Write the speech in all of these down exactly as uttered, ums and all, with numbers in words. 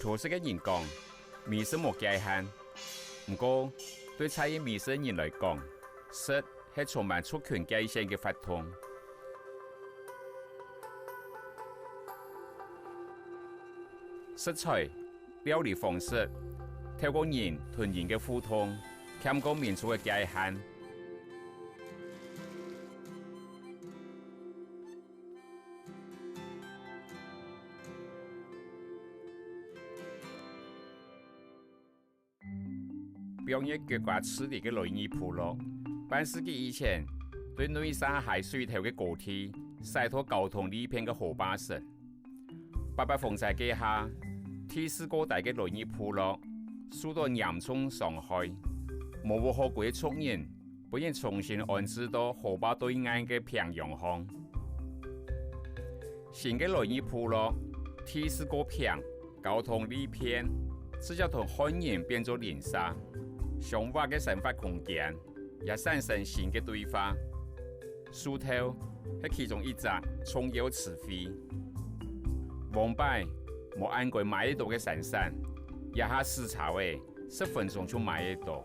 做食个人講，美食無界限。毋過，對在意美食个人來講，食係充滿族群界線个活動。食材、料理方式，透過人同人个互動，添過民族个界限。 表現國家治理个來義部落，半世紀以前，對內沙溪水頭个高地，徙到交通利便个河壩脣。八八風災該下，地勢過低个來義部落，受到嚴重傷害，無屋好歸个族人， 分人重新安置到河壩對岸个平洋項。新个來義部落，地勢過平，交通利便，直接同漢人變做鄰舍，相倚个生活空間，也產生新个對話。樹頭係其中一隻重要詞彙。往擺無恁該買得到个山產，這下駛車仔，十分鐘就買得到。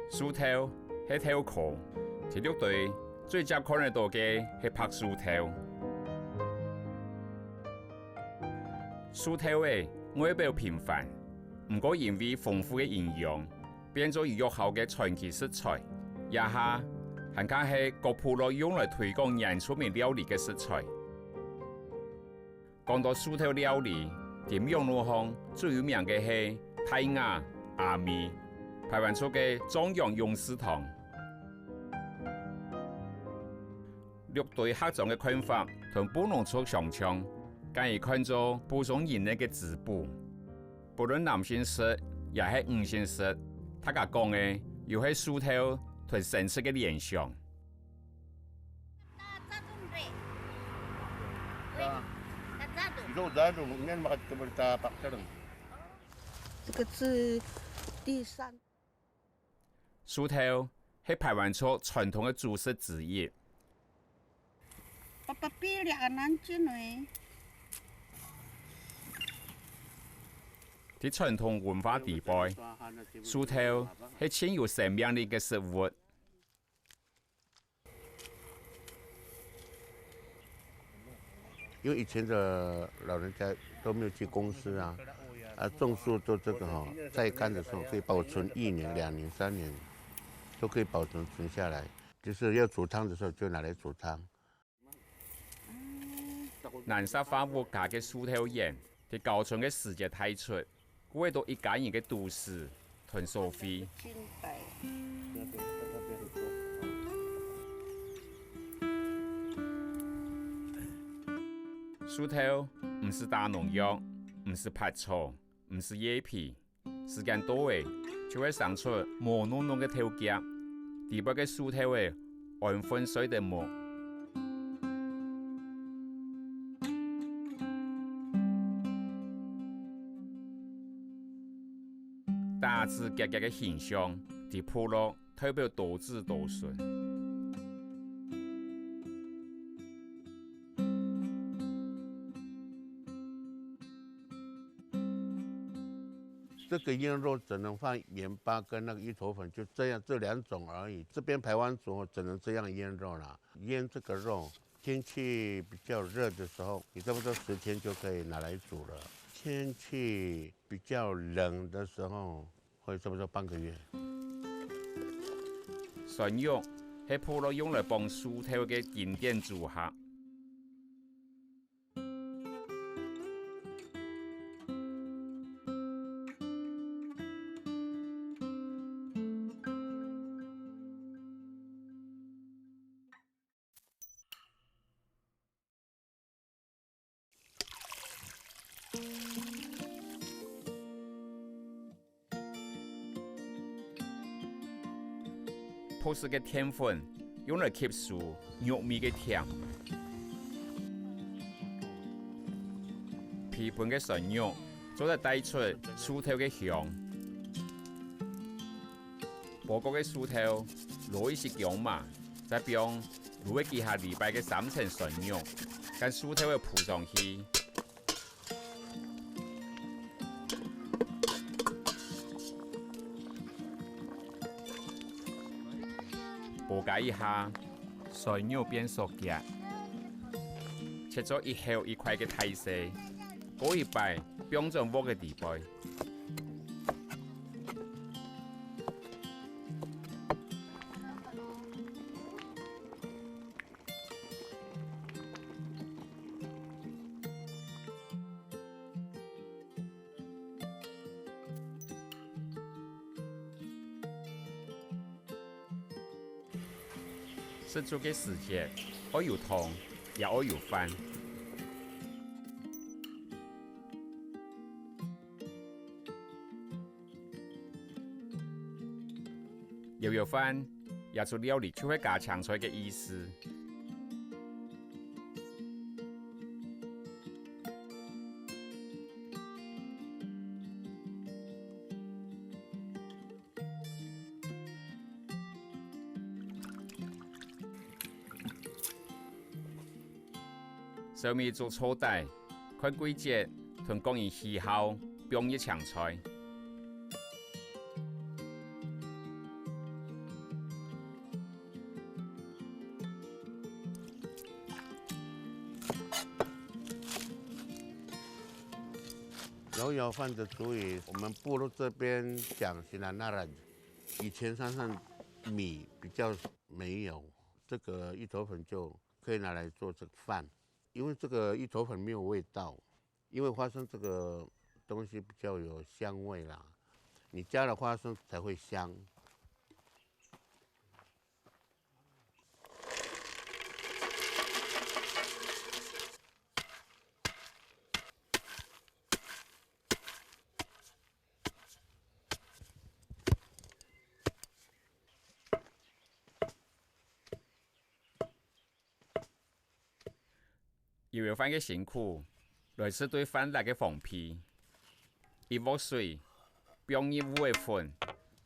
樹頭係豆科，在綠隊最捷看得到个係白樹頭。樹頭仔外表平凡，毋過因為豐富个營養， 變做有藥效个傳奇食材，這下還較係各部落用來推廣原住民料理个食材。講到樹頭料理，在網路項最有名个係大雅、阿美、排灣族个壯陽勇士湯。綠隊客庄个看法同布農族相像，將佢看做補充營養个滋補。 不論男性食也係女性食，大家講个又係樹頭同生殖个聯想。這個是第三。樹頭係排灣族傳統个主食之一。 在傳統文化裡背，樹頭係盡有生命力个食物。因為以前的老人家都沒有去公司啊，啊，種樹做這個哈，曬乾的時候可以保存一年、兩年、三年，都可以保存存下來。就是要煮湯的時候就拿來煮湯。 南沙花屋下个樹頭園，在交春个時節大出，顧會到一家人个肚屎同所費。樹頭毋使打農藥，毋使拔草，毋使掖肥， 時間到咧，就會生出毛濃濃个豆莢，底背个樹頭仔安分睡得目。打子結結个形象，在部落代表多子多孫。 這個醃肉只能放鹽巴跟那個芋頭粉，就這樣，這兩種而已。這邊排灣族只能這樣醃肉啦，醃這個肉。天氣比較熱的時候，你差不多十天就可以拿來煮了。天氣比較冷的時候，會差不多半個月。酸肉係部落用來傍樹頭个經典組合。 樸實个澱粉用來吸收肉味个甜。肥肥个酸肉做得帶出樹頭个香。剝過个樹頭，撈一息薑嫲，再放滷个幾下禮拜个三層酸肉，跟樹頭仔鋪上去。 爆加一下，酸肉變酥結，切做一口一塊个大細，過一擺放轉鑊个底背。 食粥个時節，愛有湯，也愛有飯。 舀舀飯，這齣料理就係加青菜个意思。 燒米粥燥底，看季節同各人喜好，放入青菜。 舀舀飯的族語，我們部落這邊講是拿拿人。以前山上米比較沒有，這個芋頭粉就可以拿來做這個飯，因為這個芋頭粉沒有味道，因為花生這個東西比較有香味啦，你加了花生才會香。 舀舀飯个辛苦，來自對飯辣个荒廢。一鑊水，放入芋仔粉，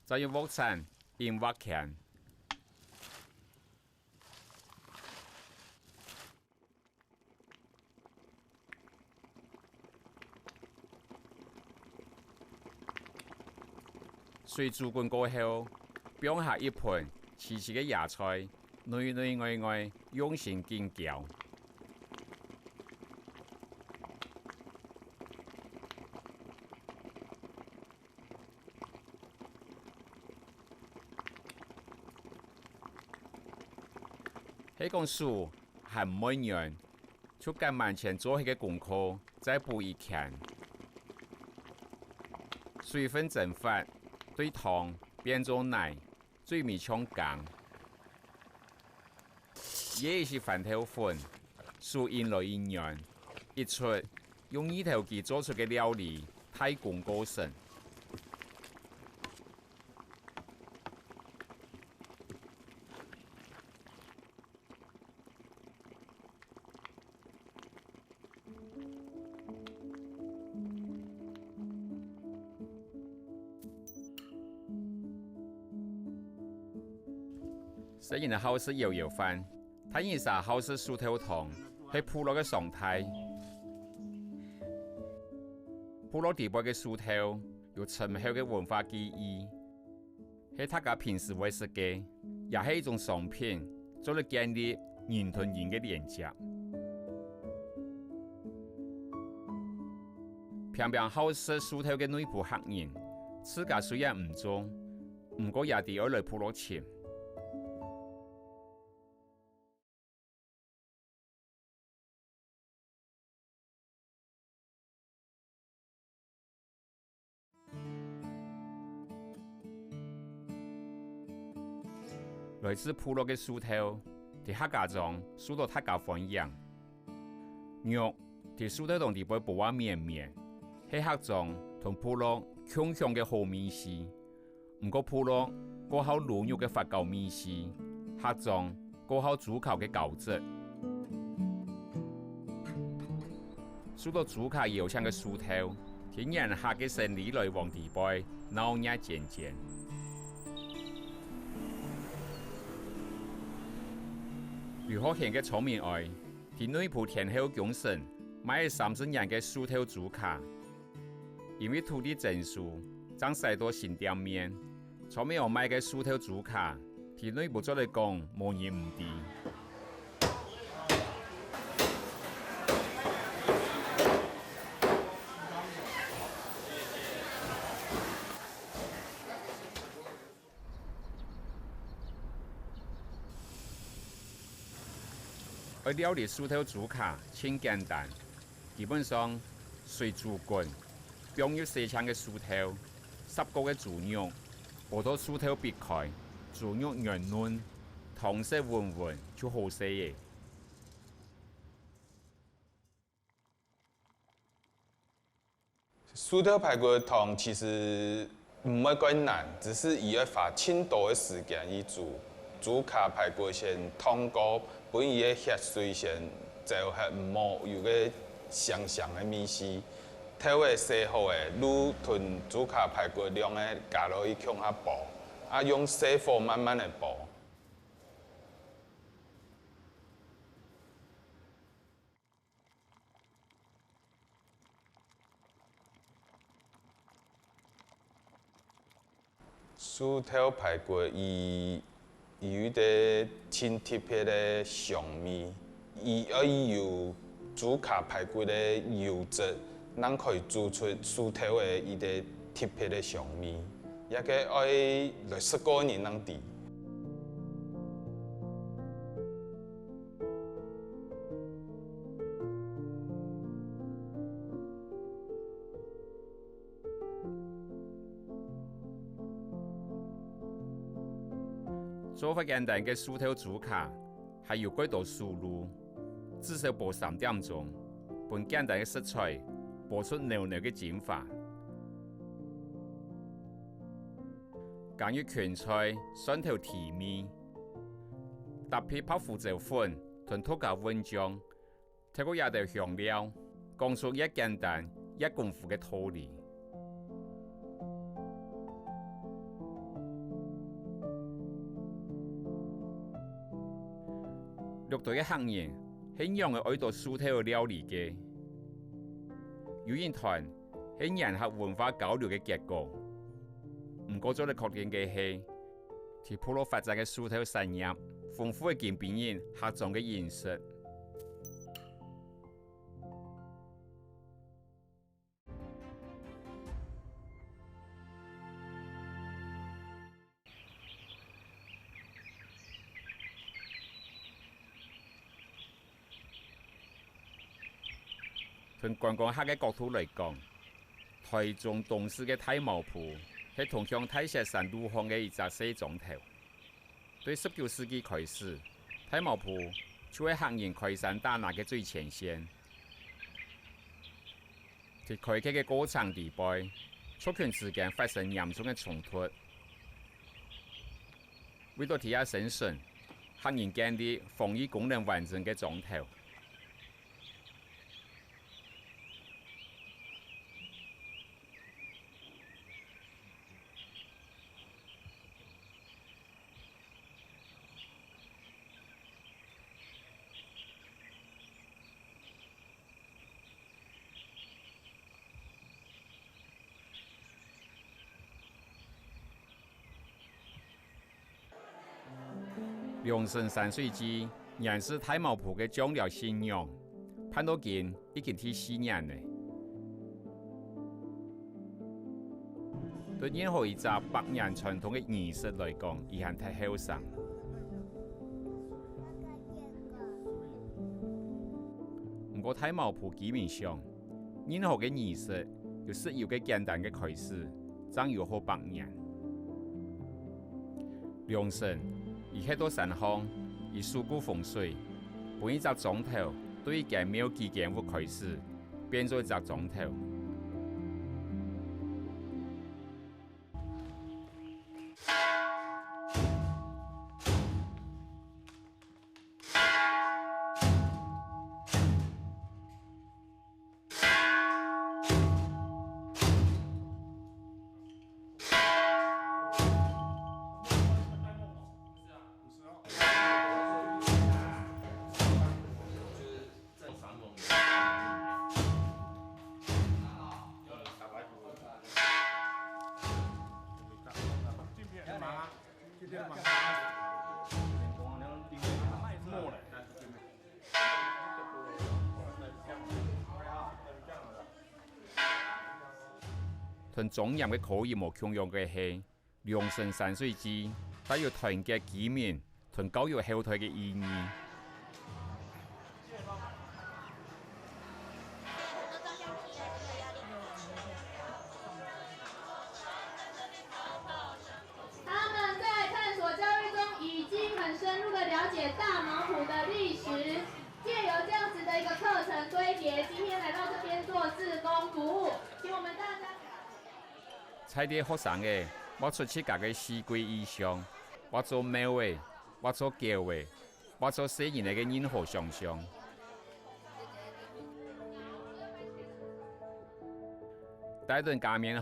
再用鑊鏟緊挖圈。 水煮滾過後，放下一盆萋萋个野菜，內內外外用心緊攪。 係講手還毋會軟，就摎門前做忒个功課再補一圈。水分蒸發，對湯變做泥，最尾像羹。這係番豆粉，手緊來緊軟，一出用二頭肌做出个料理，大功告成。 細人仔好食舀舀飯，大人儕好食樹頭湯，係部落个常態。部落底背个樹頭有深厚个文化記憶。 係大家平時會食个，也係一種商品，做得建立人同人个連結。平平好食樹頭个內埔客人，自家雖然毋種，毋過也知愛來部落尋。 來自部落个樹頭，在客家庄受到大家歡迎。肉在樹頭堂底背剝啊綿綿，係客庄同部落共享个好味緒。 毋過部落過好滷肉个發酵味緒，客庄過好豬烤个膠質。受到朱家邀請个事頭，在年客个生理來往裡背，鬧熱煎煎。劉學賢个聰明哀，在內埔天后宮城買了三十年个事頭朱家，因為土地徵收，正徙到新店面。聰明哀買个事頭朱家，在內埔做來講，無人毋知。 愛料理事頭朱家盡簡單，基本上，水煮滾，放入洗淨个事頭，煠過个豬肉，包到事頭擘開，豬肉軟嫩，湯色溫溫就好勢了。 事頭排骨个湯其實毋會蓋難，只是佢愛花盡多个時間去煮。朱家排骨先燙過，分佢个血水先走忒，毋好有个腥腥个味緒。豆仔洗好了，滷同朱家排骨兩个加落去共下煲，啊用細火慢慢仔煲。 事頭排骨佢有一個盡特別个香味，佢愛有朱家排骨个油脂，正可以煮出事頭个一個特別个香味，這個愛來食過个人正知。 做法簡單个事頭豬家，還有蓋多手路，至少煲三點鐘，分簡單个食材，煲出濃濃个精華。加入芹菜、蒜頭提味， 搭配白胡椒粉同豆角混醬，透過這兜香料，講出越簡單、越功夫个道理。六堆个客人係仰仔愛到事頭料理个？有人傳係年客文化交流个結果，毋過做得確定个係， 在部落發展个事頭產業，豐富个金邊人客庄个飲食。從觀光客个角度來講， 台中東勢个大茅埔係通向大雪山路項个一隻細庄頭。對十九世紀開始，大茅埔就係客人開山打捺个最前線。在開墾个過程裡背，族群之間發生嚴重个衝突。為著在這生存，客人建立防禦功能完整个庄頭。 龍神山水祭，原始大茅埔个醬料信仰，辦到今已經第四年了。對任何一隻百年傳統个儀式來講，佢還忒後生。毋過大茅埔居民想， 任何个儀式，有實有个簡單个開始，正有好百年。龍神，佢歇到山項，佢守護風水，分一隻庄頭對一間廟幾間屋開始，變做一隻庄頭。 大同莊嚴个科儀無共樣个係，龍神山水祭，帶有團結居民同教育後代个意義。 他们在探索教育中已经很深入地了解大茅埔的历史，借由这样子的一个课程堆叠，今天来到这边做志工服务，请我们大家。在地學生仔畫出自家个四季意象，畫做貓仔，畫做狗仔，畫做細人仔个任何想像。帶等家面學，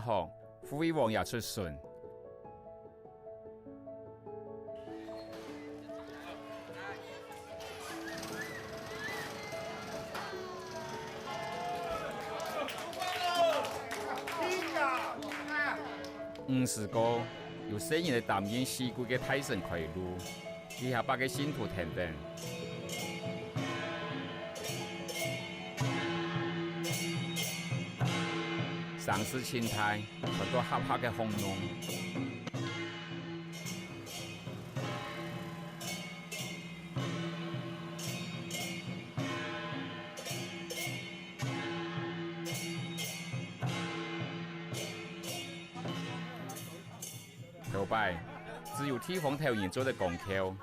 護衛王爺出巡。 五十個，由細人仔擔任四季个大神開路，幾下百个信徒跈等。聲勢盡大，傳到狹狹个巷弄。 頭擺，只有地方頭人做得扛轎，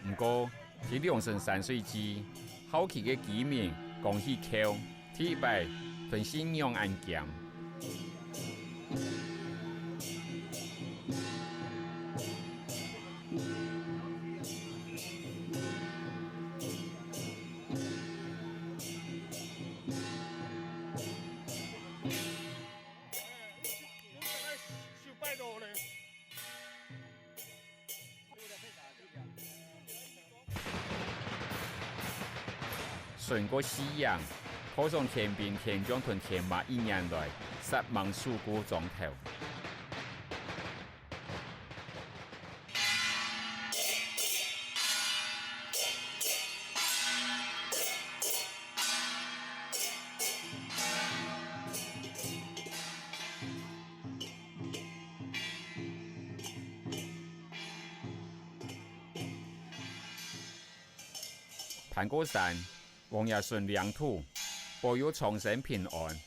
毋過，在龍神山水祭，好奇个居民扛起轎，第一擺同新娘恁兼。 順過四營，犒賞天兵天將同天馬一年來，煞猛守護庄頭。 攀過山，王爺順領土，保佑蒼生平安。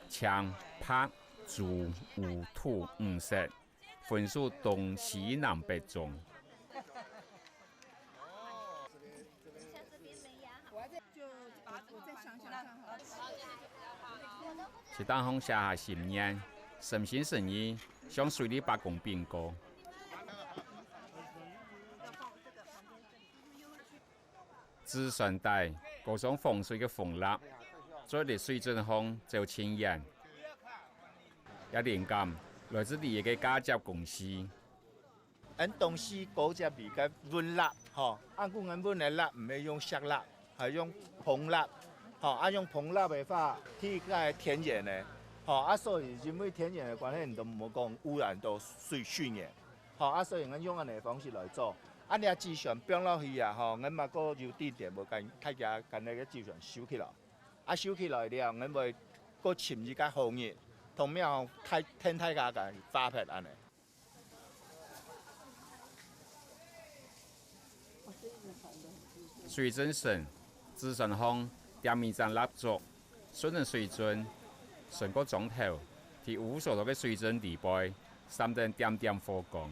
青、白、朱、烏、土五色，分屬東西南北中。 就我再想想看好了。在頂項寫下心願，誠心誠意，向水利伯公稟告。紙船底，摎上防水个封壢，做得水準項走盡遠。這靈感來自這一個嫁接公司。 𫣆東勢高接尾个搵蠟，吼，啊，故𫣆搵个蠟毋係用錫蠟，係用膨蠟，吼，啊，用膨蠟个話，第一个係天然个，吼，啊，所以因為天然个關係，你都毋好講污染到水，水源，吼，啊，所以𫣆用恁樣个方式來做。啊，這紙船放落去啊，吼，𫣆嘛過有地點，無跟大家跟該个紙船收起來，啊，收起來了，𫣆會過尋一個好日，同廟大，天大家个花盆恁樣。 水準神，紙船項點一盞蠟燭，順等水準，順過庄頭，在烏索羅个水圳底背，閃等點點火光。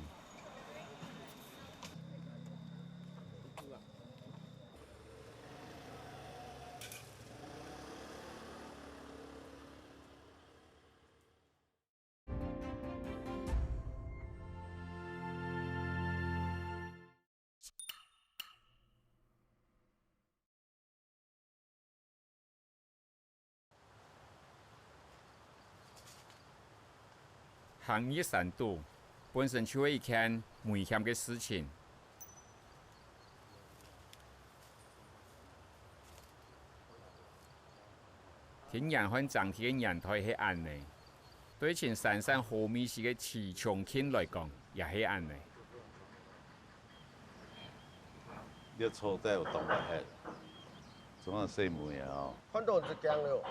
行入山肚，本身就係一件危險个事情。在年漢整體个年代係恁呢，對尋山產好味緒个徐重慶來講，也係恁呢。 你坐底有當白忒，總係細妹啊吼。看到就驚了。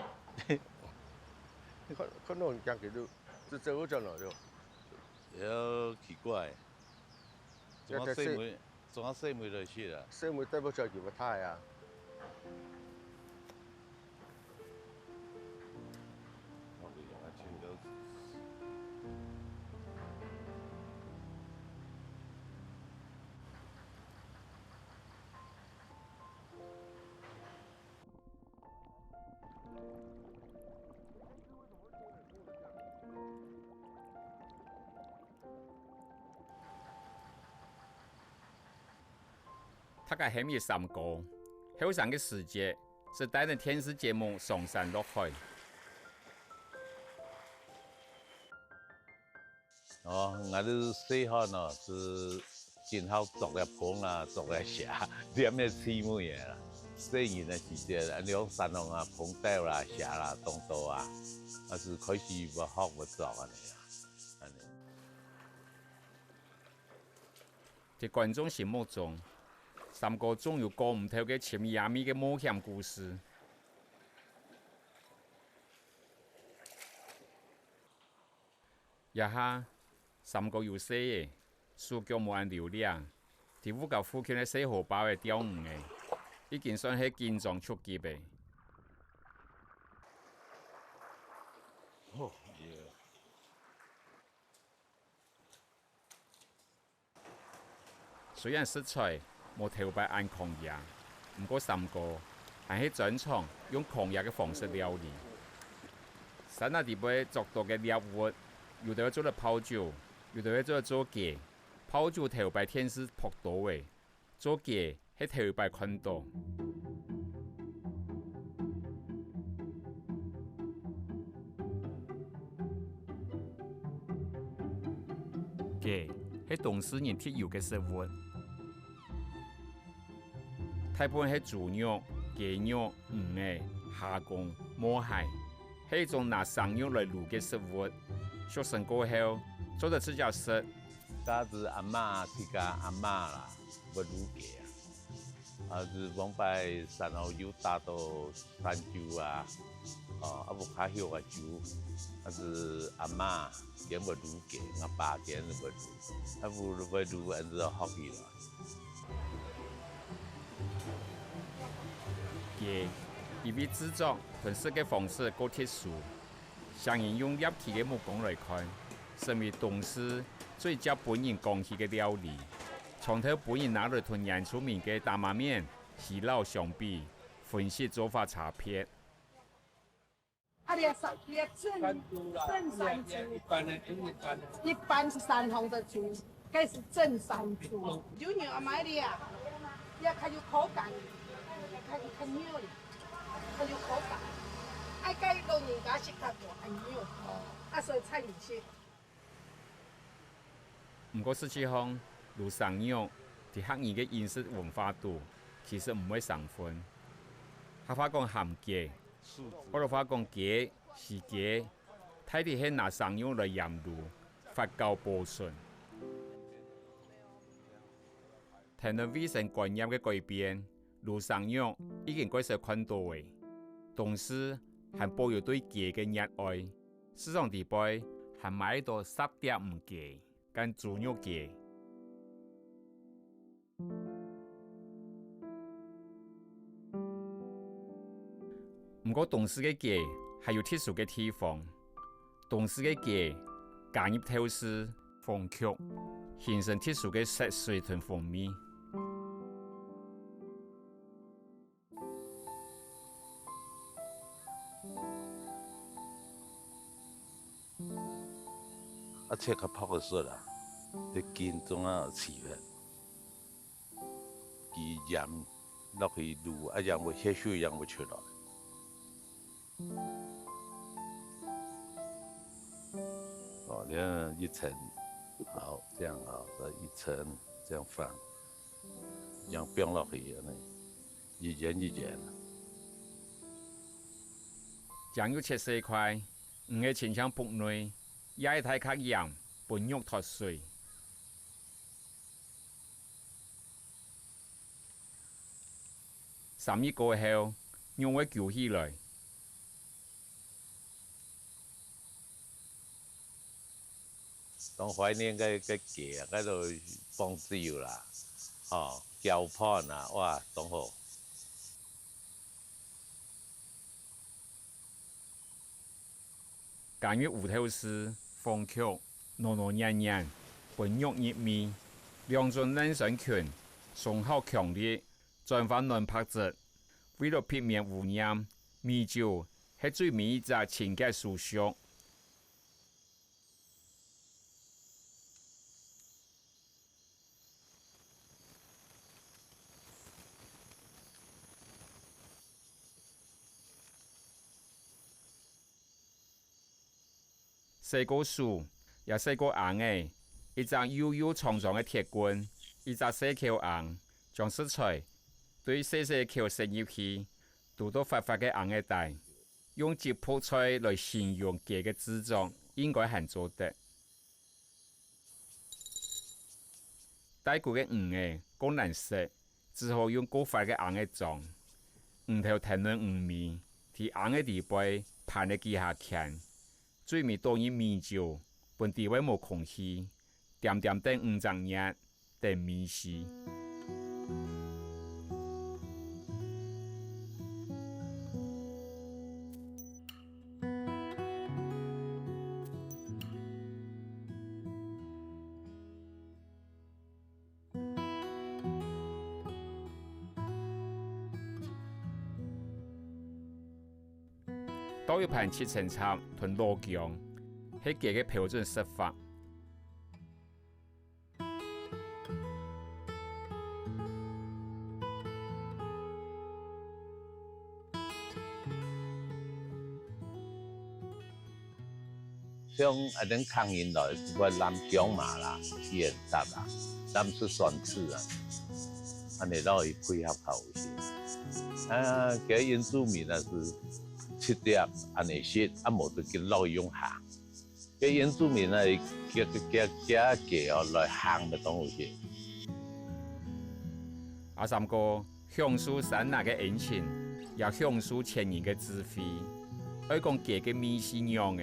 看，看到很驚，佢就，就走路轉來了。也奇怪，總係細妹，總係細妹來食啊。細妹帶不出去，不太啊。 大家喊佢三哥，後生个時節，就帶等電視節目上山落海。哦，𠊎兜細漢哦，係盡好捉這蜂啊，捉這蛇，黏這刺尾个啦。細人个時節，恁樣山項啊，蜂竇啦、蛇啦，當多啊，啊係開始會學會捉恁樣啊，恁樣。 在觀眾心目中，三哥總有講毋透个尋野味个冒險故事。這下，三哥有細仔，手腳無恁流掠，在屋下附近个細河壩仔釣魚仔，已經算係緊張出擊咧。哦，耶！ 雖然食材無頭擺恁狂野，毋過三哥還係專長用狂野个方式料理。山仔底背捉到个獵物，有兜愛做得泡酒，有兜愛做得做雞。泡酒頭擺電視拍到个，做雞 係頭擺看到。雞係東勢人特有个食物，大部分係豬肉、雞肉、魚仔、蝦公、毛蟹，係一種拿生肉來滷个食物。熟成過後，做得直接食。該係阿嬤，自家阿嬤啦，會滷雞啊。 啊，係往擺山後又打到山豬啊，哦，啊，屋下畜个豬，啊，係阿嬤，佢會滷雞，𠊎爸佢會滷，啊，會，會滷，恁樣學起來。雞，因為製作同食个方式較特殊， 常人用獵奇个目光來看，成為東勢最接分人講起个料理。長透分人拿來同原住民个打馬面、魚柳相比，分析做法差別。啊，這山，這正，正山豬，一般係山上个豬，該係正山豬。有肉啊，買這啊，這較有口感，較，較軟。 較有口感。愛該老人家食較多恁樣，啊，所以菜你食。毋過實際上，滷生肉在客人个飲食文化肚，其實毋會生份。客話講鹹雞，屋下話講雞，死雞，大體係拿生肉來醃滷，發酵保存。 聽等衛生觀念个改變，滷生肉已經較少看到咧。東勢還保有對雞个熱愛，市場底背還買到煠碟仔雞，跟豬肉雞。毋過東勢个雞還有特殊个地方，冬至个雞，加入豆豉、紅麴，形成特殊个色水同風味。 啊，切較薄个雪啊，你緊總啊試忒。佢鹽落去滷，啊，鹽會，血水鹽會出來。哦，你看一層，好，這樣啊，再一層這樣放，這樣放落去，恁呢，一圓一圓。醬油切細塊， 魚仔盡像腹內，也愛沓較鹽，分肉脫水。三日過後，肉會勼起來。當懷念該，該雞啊，該都放酒啦，吼，攪拌啊，哇，當好。 加入烏豆豉、紅麴，攪攪捻捻，分肉入味，兩種卵酸菌，成效強烈，轉化卵白質。為了避免污染，米酒係最尾一隻清潔手續。 洗過手，也洗過罌仔，一隻幼幼長長个鐵棍，一隻細口罌，將食材對細細口伸入去，堵到闊闊个罌仔底。用吉普賽來形容雞个製作，應該還做得。 帶骨个魚仔較難食，只好用較闊个罌仔裝。魚頭𢯭等魚尾，在罌仔裡背盤了幾下圈，最尾倒入米酒，分裡背無空氣，恬恬等五隻月，等米絲。 倒一盤七層塔同老薑，係雞个標準食法。 像恁樣客人來，就會濫薑嫲啦、芫荽啦、濫出酸醋啊，恁樣落去配合較好食。啊，該原住民啊係直接恁樣食，啊無就佢落去用炕。 該原住民啊，佢，佢，佢，佢个雞哦，來烘个當好食。阿三哥享受山林个恩情，也享受前人个智慧。愛講雞个味緒仰仔，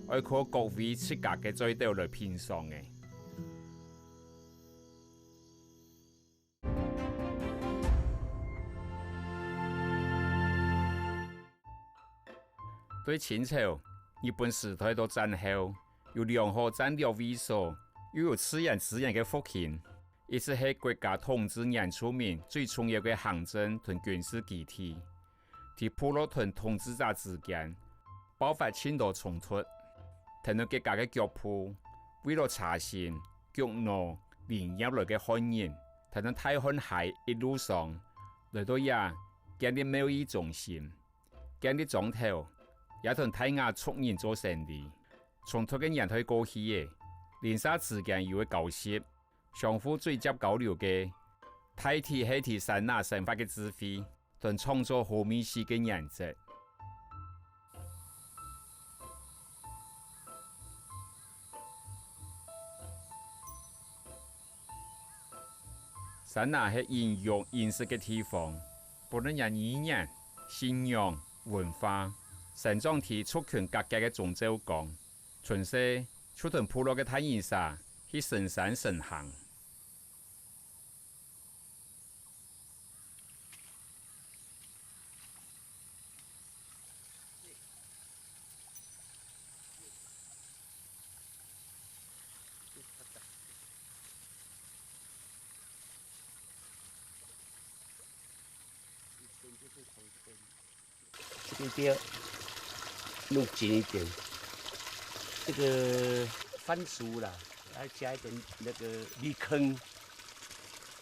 愛靠各位自家个嘴斗來品嚐仔。 對清朝、日本時代到戰後，有良好戰略位所，又有自然資源个復興，一直係國家統治原住民最重要个行政同軍事基地。在部落同統治者之間，爆發盡多衝突，跈等佢个腳步，為了茶薪、 畜農、林業來个漢人，跈等大航海一路上，來到這，建立貿易中心，建立庄頭，也同泰雅族人做生理。衝突个年代過去咧，鄰舍之間有个交涉，相互最接交流个，大體係在山林生活个智慧， 同創造好味緒个原則。山林係孕育飲食个地方，不論係語言、信仰、文化，生長在族群隔壁个中晝光，順勢就同部落个大人儕去巡山巡行。 這，这个一定要弄紧一点。这个番薯啦，还加一点那个米糠，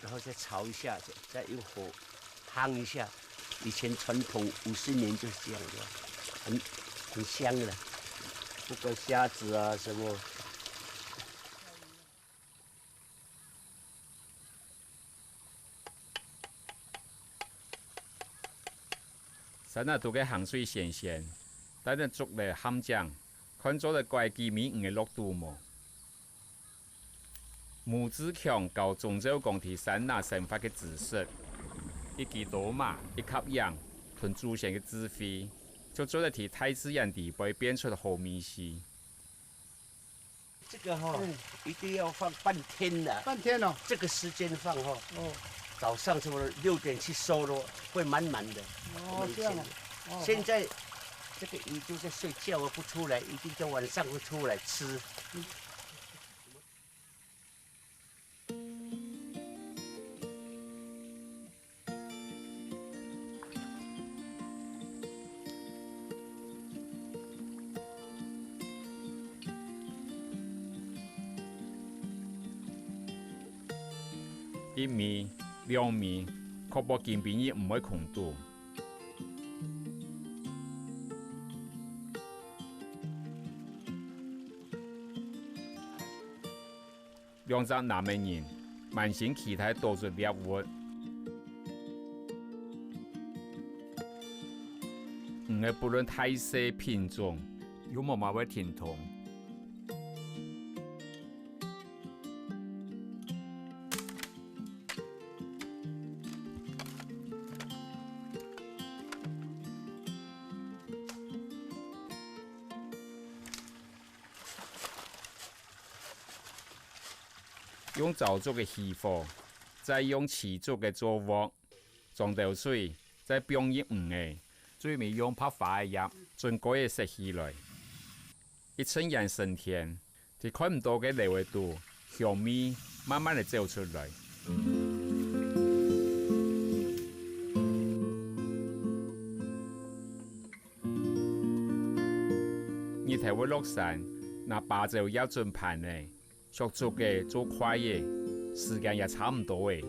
然后再炒一下，再用火烫一下。以前传统五十年就是这样的，很很香的，不管虾子啊什么。 山仔肚个鹹水鮮鮮，帶等竹簍鹹醬，看做得拐幾米遠个落肚無？母子強教鍾肇剛在山林生活个知識，一支刀嫲，一垤莧，同祖先个智慧，就做得在大自然裡背變出好味緒。 这个哈，嗯。一定要放半天的。半天哦。这个时间放哈，哦。早上差不多六点去收咯，会满满的。哦，我们以前这样哦。哦。现在这个鱼都在睡觉啊，不出来，一定到晚上会出来吃。 一米、兩米，確保今晡日毋會空肚。兩隻男个人滿心期待捉著獵物。魚仔不論大細品種，又無麼會停動。 用燥竹个起火，再用萋竹个做鑊，裝兜水，再放入魚仔，最尾用白花个葉，準蓋仔塞起來。一陣煙升天，在看毋到个寮仔肚，香味慢慢仔走出來。日頭會落山，拿芭蕉葉準盤仔， 削竹仔做筷仔，時間也差毋多咧。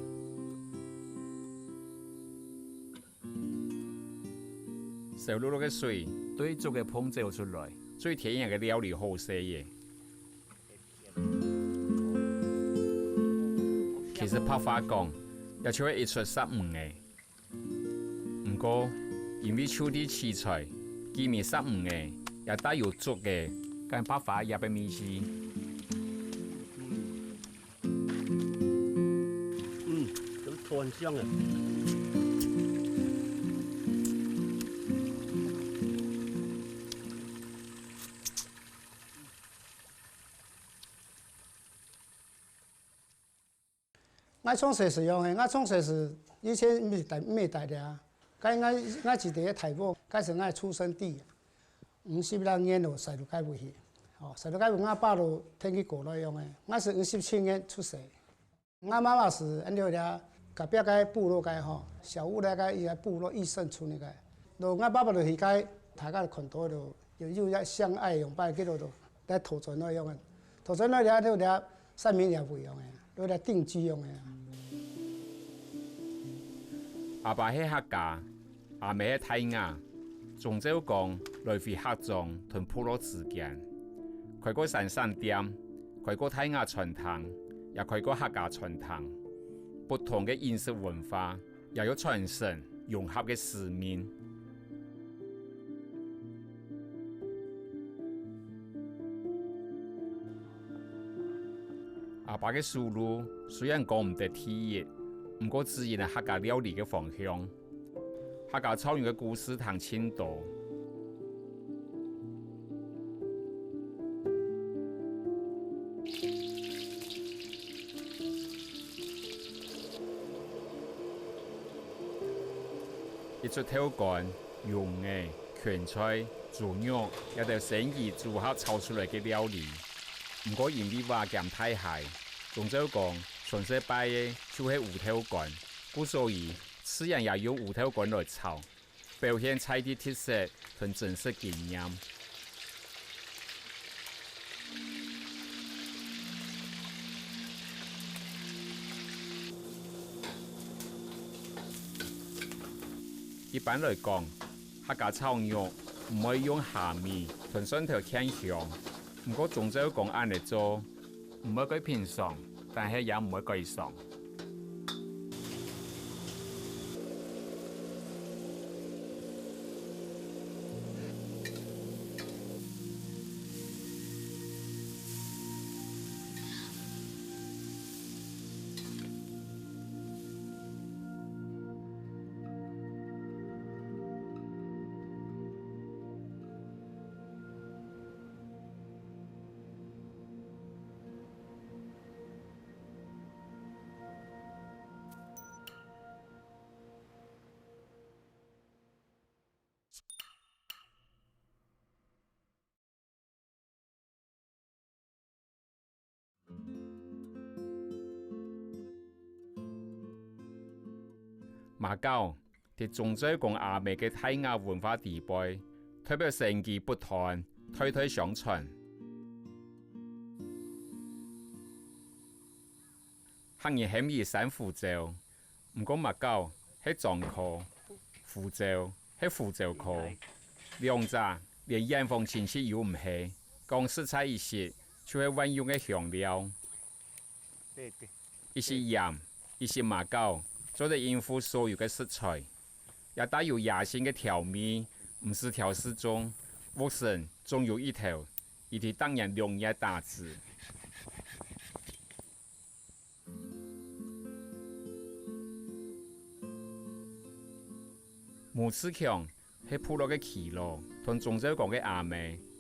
燒漉漉个水，對竹个膨走出來，最天然个料理好勢咧。其實白花崗，也就係一齣殺魚仔。 毋過，因為就地取材，佢味煞毋係，也帶有竹仔、乾白花葉个味緒。嗯，有蒜香啊。 𠊎從細時樣个，𠊎從細時以前毋係戴，毋係戴這，該𠊎，𠊎自己个大屋，該係𠊎出生地，五十六年咯，徙到該位去。哦，徙到該位，吾爸咯，跈佢過來樣个。𠊎係五十七年出世。吾媽媽係恁樣个，隔壁个部落个吼，小屋个該一個部落一生出那個。咯，吾爸爸就去該，大家看到咯，有，有一個相愛樣般，佢咯，就來討轉來樣个。討轉來了，就了 三民也會用个，落來定居用个啊。阿爸係客家，阿姆係大雅，鍾肇剛來回客庄同部落之間，開過山產店，開過大雅餐廳，也開過客家餐廳。不同个飲食文化， 也有傳承、融合个使命。阿爸个手路雖然講毋得第一，毋過指引了客家料理个方向。客家炒肉个故事聽盡多。 一出豆乾、魷魚、芹菜、豬肉，這兜鮮魚組合炒出來个料理。毋過因為話兼大溪，鍾肇剛全世拜个就係烏豆乾，故所以自然也用烏豆乾來炒。表現在地特色同真實經驗。 一般來講，客家炒肉毋會用蝦米同蒜頭㧡香，毋過中照講恁仔做，毋會蓋平常，但係也毋會蓋爽。 麻粩，在中照公阿姆个大雅文化底背，代表承繼不斷，代代相傳。客人喊佢山胡椒， 毋過麻粩係樟科，胡椒係胡椒科，兩者連遠房親戚又毋係，講實在一息，就係萬用个香料。對，對。一息鹽，一息麻粩，做得應付所有个食材，也帶有野性个調味，毋使調適中，屋脣種有一頭，一定逐年兩日打子。 母次強係部落个耆老，同中照公个阿姆，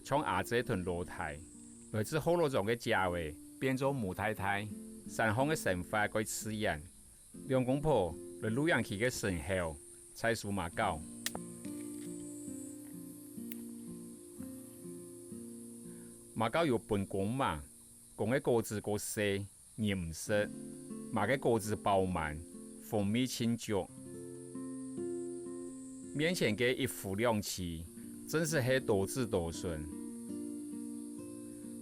像阿姊同老弟，來自學老庄个姐仔，變做母太太，山項个生活蓋自然。兩公婆來露營區个時候，採收麻粩。麻粩有分公嫲，公个果子較細， 人毋食，嫲个果子飽滿，風味盡足。面前个一夫兩妻，真實係多子多孫。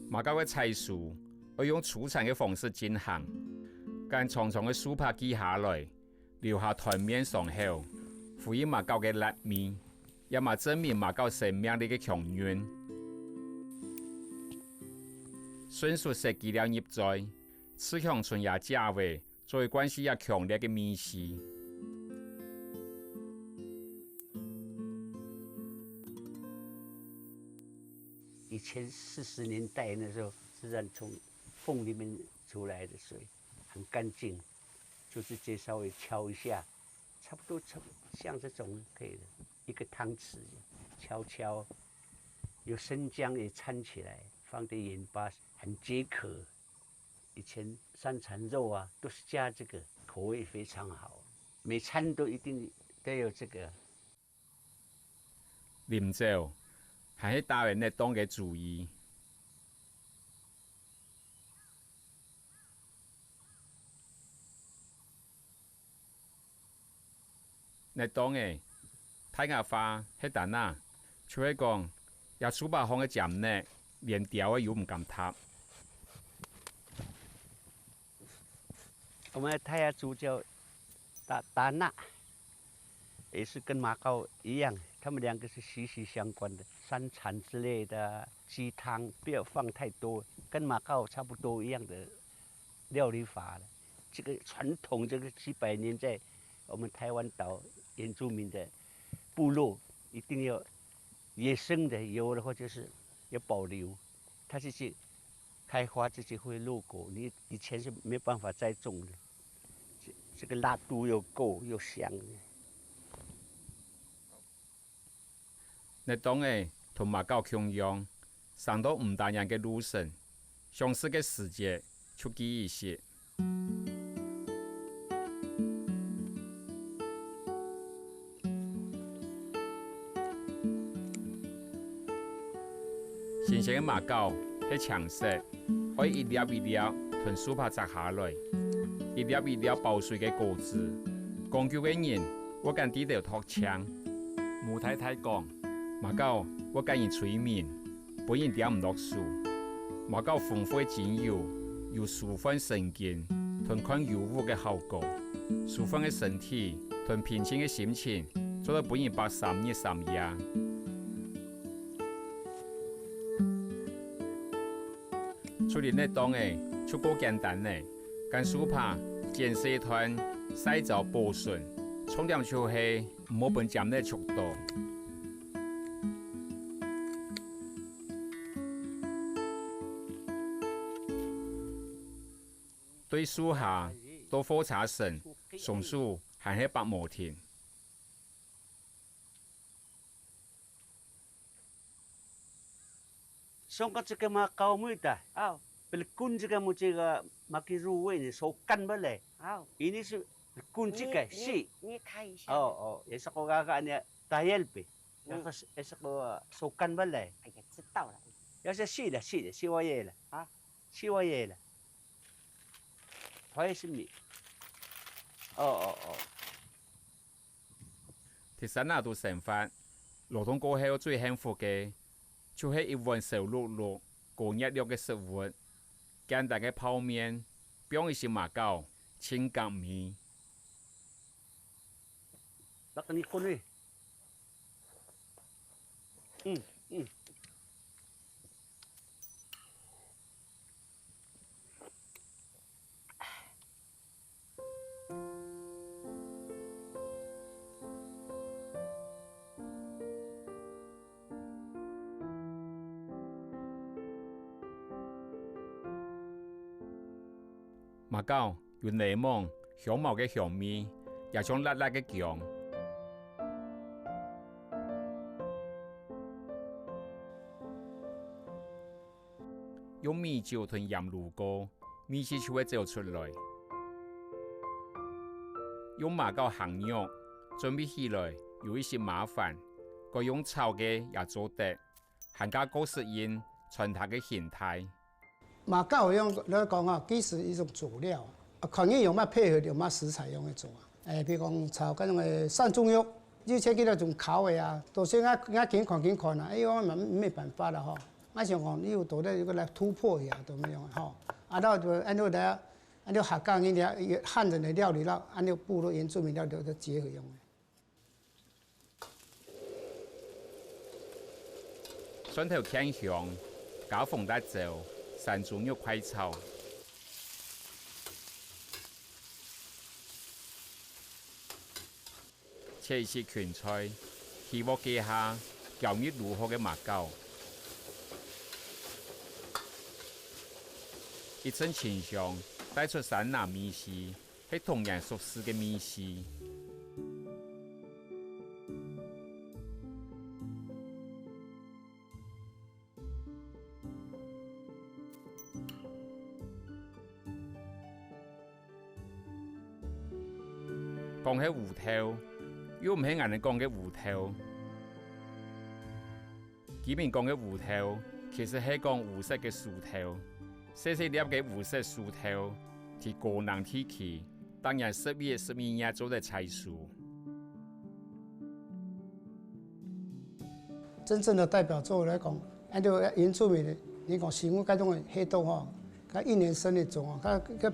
麻粩个採收愛用初產个方式進行，揀長長个樹杷鋸下來，留下斷面傷口，賦予麻粩个辣味，也嘛證明麻粩生命力个強韌。順手設計了入嘴， 自強伸也姐仔，做得慣勢也強烈个味緒。以前四十年代那時候，自然從縫裡面出來的水，很乾淨，就是直接稍微敲一下，差不多，差不多像這種可以了，一個湯匙敲敲，有生薑也摻起來，放點鹽巴，很解渴。 以前三餐肉啊，都是加這個，口味非常好，每餐都一定都有這個。啉酒，還係打了熱當个主意。熱當仔，大雅話係丹仔，就係講，這樹杷項个尖熱，連鳥仔又毋敢踏。我們的泰雅族叫丹，丹仔，也是跟麻粩一樣，他們兩個是息息相關的，山產之類的，雞湯不要放太多，跟麻粩差不多一樣的料理法了。這個傳統這個幾百年在我們台灣島原住民的部落，一定要野生的有的話就是要保留。 它自己開花，自己會落果，你以前是沒辦法栽種的。這，這個辣度又夠，又香。熱當仔同麻粩共樣，生到毋打眼个路程，相識个時節就記一息。 新鮮个麻粩係青色，愛一粒一粒同樹杷摘下來，一粒一粒飽水个果子，講究个人會揀地頭擇青。吳太太講：「馬交會㧯人催眠，分人恬毋落手。馬交豐富个精油，有舒緩神經同看憂鬱个效果，舒緩个身體同平靜个心情，做得分人百三日三夜。」處理這檔仔就過簡單了，將樹杷剪細段，曬燥保存，重點就係毋好分尖仔搐著。對樹下到貨車身，雙手還係揹無停。 像个這个嘛，高妹的。哦。不是，滾這个么，這个嘛，去入味呢，手乾不嘞。哦。因為是滾這个，你，是。你，你看一下。哦，哦，也是个个个呢，大眼呗。嗯。也是，也是个手干不嘞。哎呀，知道了。要是是的，是的，是我也了。啊？是我也了。还是你。哦，哦，哦。 在山林肚生活，勞動過後最幸福个，就係一碗燒熝熝、高熱量个食物。簡單个泡麵，放一息馬交，盡合味。那个你滾咧。嗯，嗯。 馬交有檸檬、香茅个香味，也像辣辣个薑。用米酒同鹽滷過， 味緒就會走出來。用馬交炁肉，準備起來有一息麻煩，改用炒个也做得，還較過適應傳統个形態。馬交用來講啊，其實一種佐料啊，看你用麼配合，用麼食材用來做啊。 欸，比如講炒該種个山豬肉，以前佢該種烤个啊，都是𠊎，𠊎緊看緊看啊，哎喲，嘛沒辦法了吼。𠊎想講，你有到底有个來突破一下，都沒有吼。啊，到就恁樣來，恁樣客家人了，漢人的料理了，恁樣部落原住民料理都結合用的。 蒜頭炝香，加紅辣椒，山豬肉快炒。切一息芹菜，起鑊該下，攪入滷好个馬交。一陣清香，帶出山林味緒。 係童年熟事个味緒。講係烏豆，又毋係𠊎等講个烏豆。 居民講个烏豆，其實係講烏色个樹頭。細細粒个烏色樹頭，在高冷地區，逐年十月、十二月做得採收。真正的代表作來講，恁樣原住民的，你講成為該種个黑豆吼， 該一年生的種啊，該，該，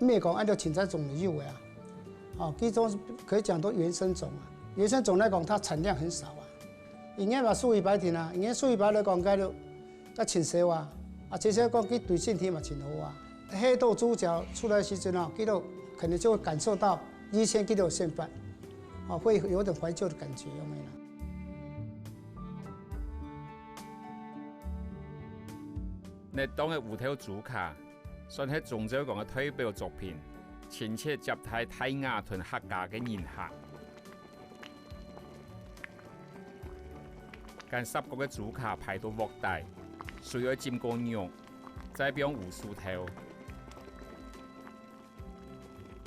毋係講恁樣清採種就有个啊。哦，這種可以講做原生種啊。原生種來講，它產量很少啊。一年嘛，數以百定啊，一年數以百來講，該就，該清收啊。啊，其實講佢對身體嘛真好啊。黑豆豬腳出來時陣啊，佢就可能就會感受到以前佢就有現辦，哦，會有點懷舊的感覺，有沒有？ 這檔个烏豆豬腳，算係中晝光个代表作品，親切接待大雅同客家个人客。將煠過个豬腳排到鑊底，水愛浸過肉，再放烏樹頭。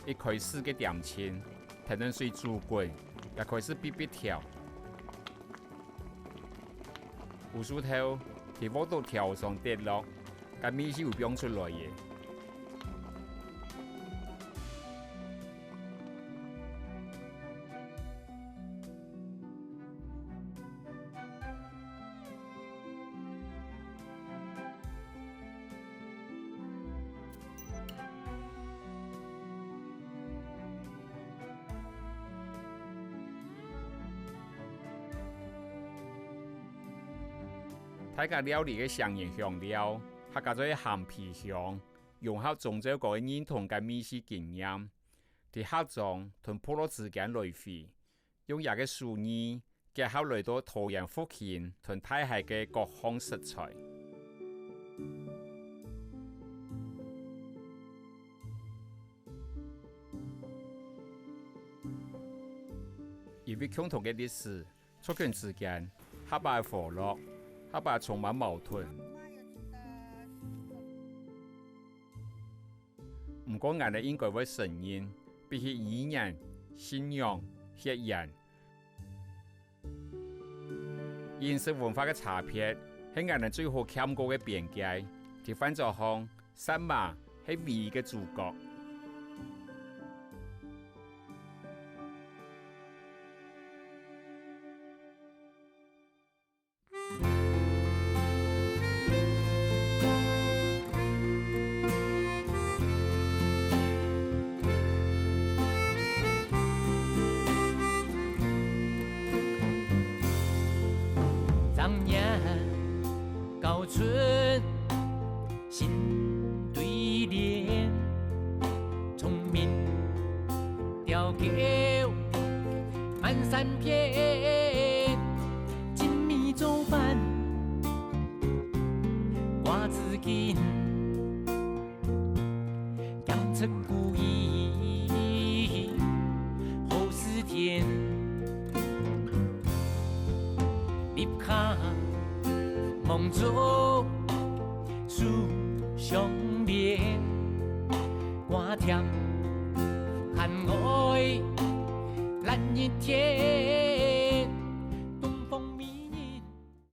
一開始个點心，跈等水煮滾，也開始嗶嗶跳。烏樹頭在鑊肚跳上跌落，該味緒又放出來了。大家料理个聲音香料，客家做个鹹皮香，融合中châu過个認同感味緒經驗，在客庄同部落之間來回，用這个手藝結合來到桃園附近同大溪个各項食材。因為共同个歷史， 族群之間，合法个火落，合法充滿矛盾。毋過，𠊎等應該會承認，比起語言、信仰、血緣，飲食文化个差別，係𠊎等最好徛過个邊界。在飯桌項， 薩滿係唯一个主角。正月交春 新對聯，蟲鳴鳥叫滿山遍。精米做飯掛紙巾，兼出故意好事天。 立下望著樹上面，掛添寒外冷一天。